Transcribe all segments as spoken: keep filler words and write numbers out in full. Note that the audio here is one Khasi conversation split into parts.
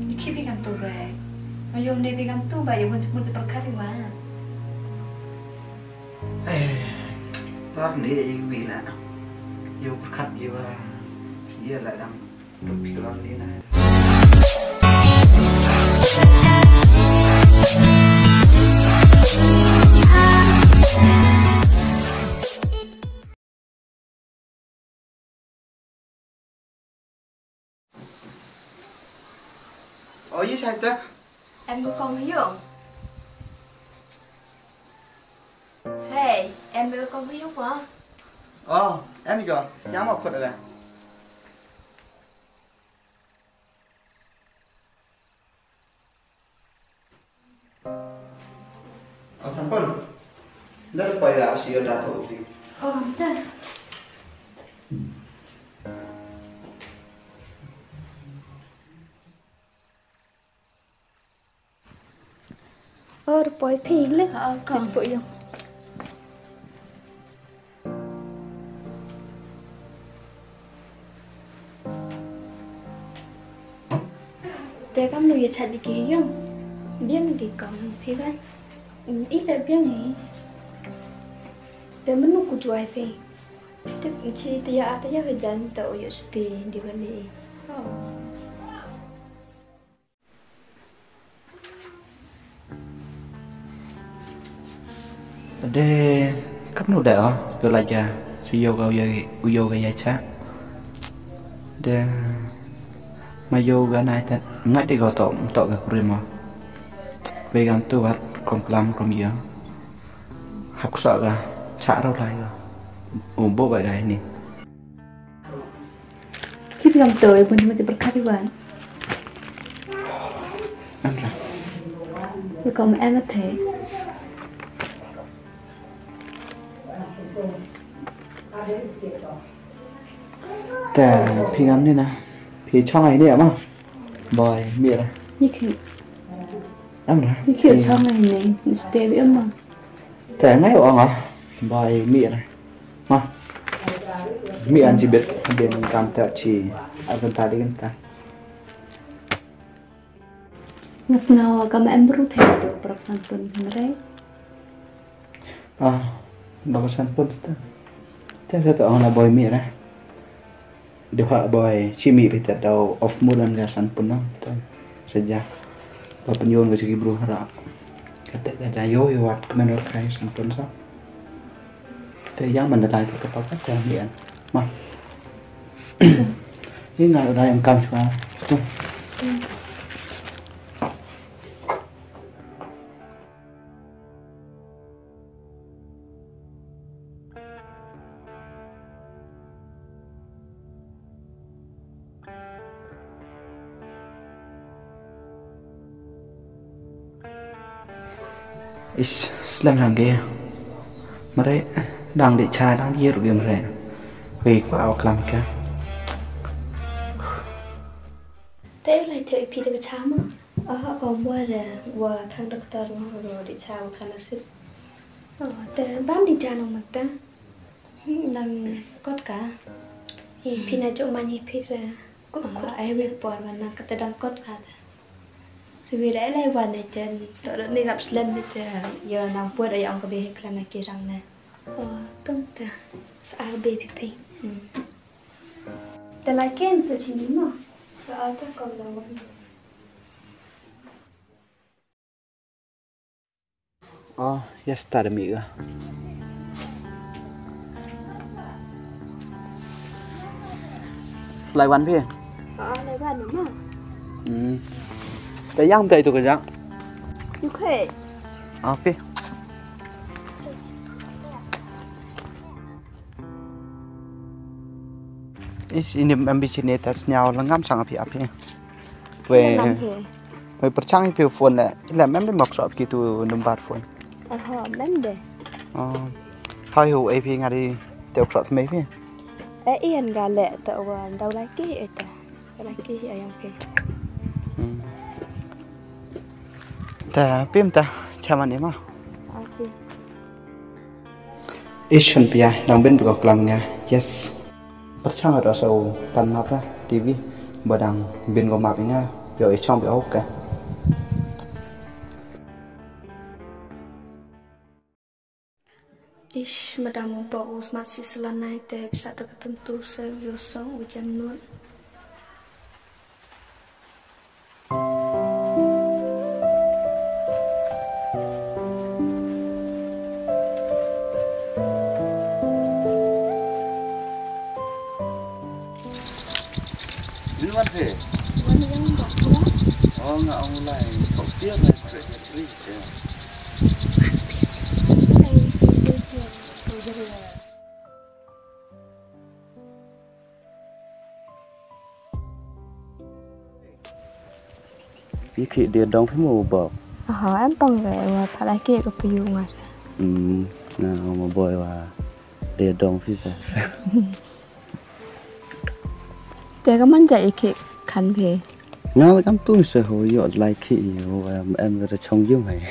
Ïa ki phi kam tu re. Ma ïoh ne phi kam tu ba ïa bun bun sa pyrkhat ïa wa. Eh, tar ne ïa wi na. Ïa pyrkhat ïa wa. Ïa la dang. Tu phi lar ne na. O, ïa shai te. Em ka kong ha ïung. Hey, em ka kong ha ïung wa. O, em ka. Ïa ma khut aga. O Sanpun. Dar pa ya si yo da to ti. O, da. Or poi phi le. Ha, ka. Sis po yo. Te kam nu ye chat ni ki yo. Biang ki kam phi ban. I le biang ni. Te menu ku juai phi. Te chi te ya ata ya jan ta o yo sti di ban ni. Oh. De, kam nu de o, yo la ja, si yo ga, yo, yo ga ya cha. De, ma yo ga na ta, ngai de ga to, to ga kuri mo. Be gam tu wat, kom klam, kom yo. Hap sa ga, cha ro lai ga. U bo ba ga ni. Ki biang to, e bun jumpa berkat iwan. Amra. Welcome, Emma Te. Te, phi ngam ni na. Phi chong ai ni ama. Boy, mir. Ni ki. Amra. Ni ki chong ai ni. Stay bi ama. Te ngai ong ah. Bai mir. Ma. Mi an jibit bin kam ta chi. Akan ta digin ta. Ngas ngawa kam em bru the tu perak Sanpun hynrei. Ah, dok Sanpun sta. Te sa tu ong la boy mir eh. Dei ha boy, chi mi phi te dau of mulan ga Sanpun no. Te saja. Ba pynyon ga chi ki bru hara. Kata da da yo yo wat kmen ur kai Sanpun sa. Te yang man da dai te ka pa ka te mi an. Ma. Ni nga dai em kam chwa. Tu. Ish, slem lang ge. Mare, dang di cha, dang di rugi mare. Wei kwa au klam ka. Te u lai te u phi te ka cha ma. Aha, ko bua de, bua thang doktor ma, bua di cha, bua khan nasib. Oh, te bam di cha nong mak ta. Hmm, nang kot ka. Hi, phi na chok man hi phi re. Kot, kot. Ai wi por man nang kata dang kot ka ta. Siwi re lai wan ne chen. To ni lap slem ni te. Yo nang puat ay ong ka be hi klan na kirang ne. Oh, tung ta. Sa ar be phi phi. Hmm. Te la ken sa chini mo. Ka ata kom la wan. Oh, ya sta da mi ga. Lai wan phi? Ah, lai wan ma. Hmm. Te yang te itu ka jang. Okay. Ah, phi. Is ini ambi sini tas nyau lengam sang api api. We, we perchang ipi phone le. Ila mem de mok sop kitu number phone. Aha, mem de. Oh. Hai ho ipi ngari te ok sop me ipi. Eh, ian gale te wa dau laki eta. Laki ayang ke. Hmm. Ta pim ta chaman ima. Okay. Ish hun pia dang bin ko klam nga. Yes. Perchang ada sa u pan map lah T V. Badang bin ko map nga. Yo, i chong bi, okay. Ish, madam u bok u smat si salon nai te bisa da ka tentu se u yosong u jam nut. Ni wan phi? Wan ïa u bok ïa. Oh, nga ong u lai. Kok pia lai. Ïa ki dei dong phi mo u bok. Aha, em pang re wa phalai ki ka piu nga sa. Hmm, na mo boy wa dei dong phi sa. Te ka man ja ïa ki khan phi. Nga la kam tu sa ho yo lai ki yo em em da chong yung hai.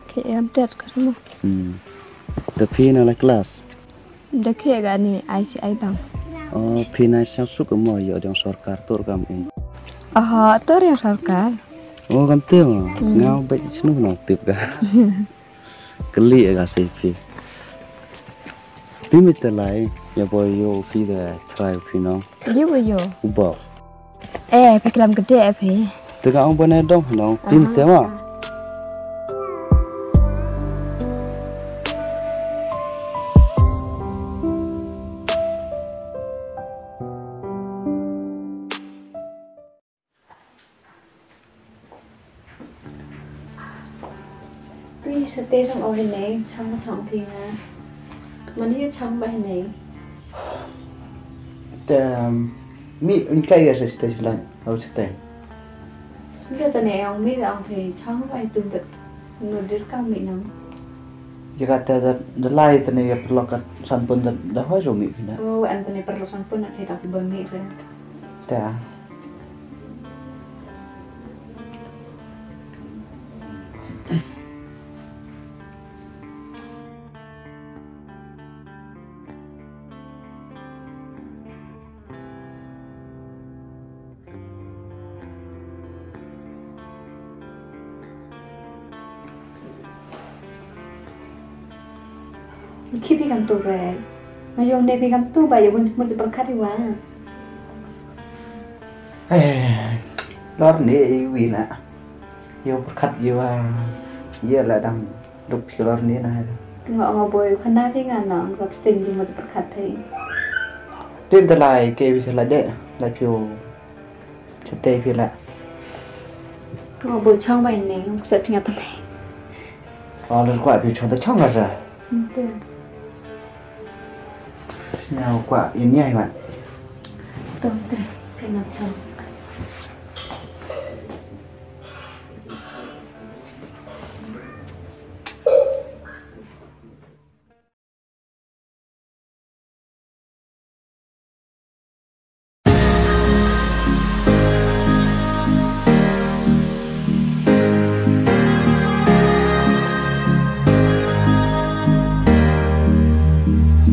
Ki em tet ka mo. Hmm. Te phi na la class. Da khie ga ni I C I bang. Oh, phi na sha suk mo yo dong sorkar tur kam in. Aha, tur yang sorkar. Oh, kam te mo. Hmm. Nga bet snu na tip ga. Kali ga se phi. Phi mi te lai ya boy yo phi da chrai phi no. Ye boy yo. U bok. Eh, phi klam kete eh phi. Te ka ong bane dong no, pin te ma. Phi sa te song o hynne, chang ma chang phi nga. Mani ïa chang ba hynne. Te, um, mi un kai ga sa stage line, au stage. Ga tane ong mi da ong phi chang ba tum da no dir ka mi nang. Ïa ka te da, da lai tane ïa perlok ka san pun da, da hoi so mi phi na. Oh, em tane perlok san pun na phi ta ba mi re. Te. Ki phi kam tu re. Nga yong ne phi kam tu ba yo bun bun pyrkhat i wa. Eh, lor ne i wi na. Yo pyrkhat i wa. Ye la dang duk phi lor ne na. Nga nga boy khana phi nga na nga sting jing bun pyrkhat phi. Dim ta lai ke wi sa la de la phi. Chate phi la. Nga boy chong bai ne, nga sa phi nga ta ne. Oh, lor kwa phi chong ta chong la sa. Nte. Nga kwa in ya i wan. Tong te, phi nga chong.